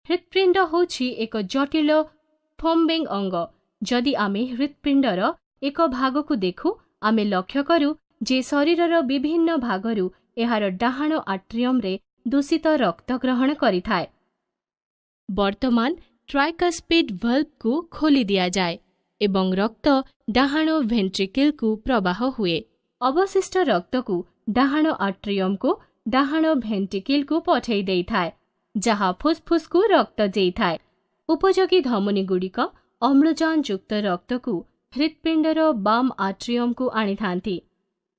ହୃତ୍ପିଣ୍ଡ ହେଉଛି ଏକ ଜଟିଳ ପମ୍ପିଂ ଅଙ୍ଗ। ଯଦି ଆମେ ହୃତ୍ପିଣ୍ଡର ଏକ ଭାଗକୁ ଦେଖୁ, ଆମେ ଲକ୍ଷ୍ୟ କରୁ ଯେ ଶରୀରର ବିଭିନ୍ନ ଭାଗରୁ ଏହାର ଡାହାଣ ଆଟ୍ରିୟମରେ ଦୂଷିତ ରକ୍ତ ଗ୍ରହଣ କରିଥାଏ। ବର୍ତ୍ତମାନ ଟ୍ରାଇକସ୍ପିଡ୍ ଭଲ୍ଭକୁ ଖୋଲି ଦିଆଯାଏ ଏବଂ ରକ୍ତ ଡାହାଣ ଭେଣ୍ଟ୍ରିକିଲକୁ ପ୍ରବାହ ହୁଏ। ଅବଶିଷ୍ଟ ରକ୍ତକୁ ଡାହାଣ ଆଟ୍ରିୟମକୁ ଡାହାଣ ଭେଣ୍ଟ୍ରିକିଲକୁ ପଠେଇ ଦେଇଥାଏ, ଯାହା ଫୁସ୍ଫୁସ୍କୁ ରକ୍ତ ଦେଇଥାଏ। ଉପଯୋଗୀ ଧମନୀଗୁଡ଼ିକ ଅମ୍ଳଜାନଯୁକ୍ତ ରକ୍ତକୁ ହୃତ୍ପିଣ୍ଡର ବାମ ଆଟ୍ରିୟମକୁ ଆଣିଥାନ୍ତି।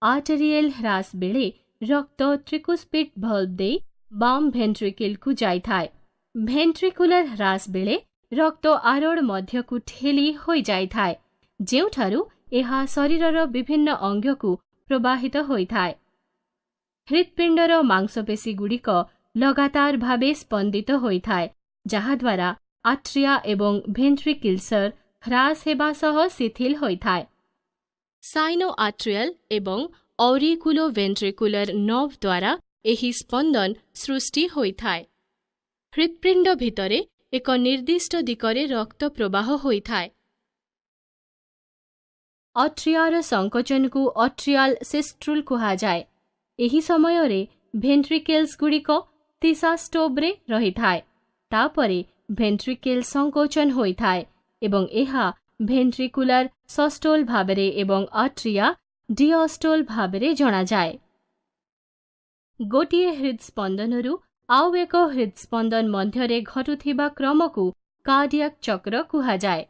ଆର୍ଟେରିଏଲ୍ ହ୍ରାସ ବେଳେ ରକ୍ତ ଟ୍ରିକୁସ୍ପିଡ୍ ଭଲ୍ଭ ଦେଇ ବାମ ଭେଣ୍ଟ୍ରିକିଲକୁ ଯାଇଥାଏ। ଭେଣ୍ଟ୍ରିକୁଲାର ହ୍ରାସ ବେଳେ ରକ୍ତ ଆରୋଡ଼ ମଧ୍ୟକୁ ଠେଲି ହୋଇଯାଇଥାଏ, ଯେଉଁଠାରୁ ଏହା ଶରୀରର ବିଭିନ୍ନ ଅଙ୍ଗକୁ ପ୍ରବାହିତ ହୋଇଥାଏ। ହୃତ୍ପିଣ୍ଡର ମାଂସପେଶୀଗୁଡ଼ିକ ଲଗାତାର ଭାବେ ସ୍ପନ୍ଦିତ ହୋଇଥାଏ, ଯାହାଦ୍ୱାରା ଆଟ୍ରିଆ ଏବଂ ଭେଣ୍ଟ୍ରିକିଲ୍ସର ହ୍ରାସ ହେବା ସହ ଶିଥିଲ ହୋଇଥାଏ। ସାଇନୋଆଟ୍ରିଆଲ ଏବଂ ଅରିକୁଲୋଭେଣ୍ଟ୍ରିକୁଲାର ନର୍ଭ ଦ୍ୱାରା ଏହି ସ୍ପନ୍ଦନ ସୃଷ୍ଟି ହୋଇଥାଏ। ହୃତ୍ପିଣ୍ଡ ଭିତରେ ଏକ ନିର୍ଦ୍ଦିଷ୍ଟ ଦିଗରେ ରକ୍ତ ପ୍ରବାହ ହୋଇଥାଏ। ଅଟ୍ରିଆର ସଂକୋଚନକୁ ଅଟ୍ରିଆଲ ସିଷ୍ଟ୍ରୁଲ କୁହାଯାଏ। ଏହି ସମୟରେ ଭେଣ୍ଟ୍ରିକିଲ୍ସଗୁଡ଼ିକ ତିସାଷ୍ଟୋବରେ ରହିଥାଏ। ତାପରେ ଭେଣ୍ଟ୍ରିକିଲ୍ ସଂକୋଚନ ହୋଇଥାଏ ଏବଂ ଏହା ଭେଣ୍ଟ୍ରିକୁଲାର ସଷ୍ଟୋଲ ଭାବରେ ଏବଂ ଆଟ୍ରିଆ ଡିଅଷ୍ଟୋଲ ଭାବରେ ଜଣାଯାଏ। ଗୋଟିଏ ହୃଦସ୍ପନ୍ଦନରୁ ଆଉ ଏକ ହୃଦସ୍ପନ୍ଦନ ମଧ୍ୟରେ ଘଟୁଥିବା କ୍ରମକୁ କାର୍ଡିଆକ୍ ଚକ୍ର କୁହାଯାଏ।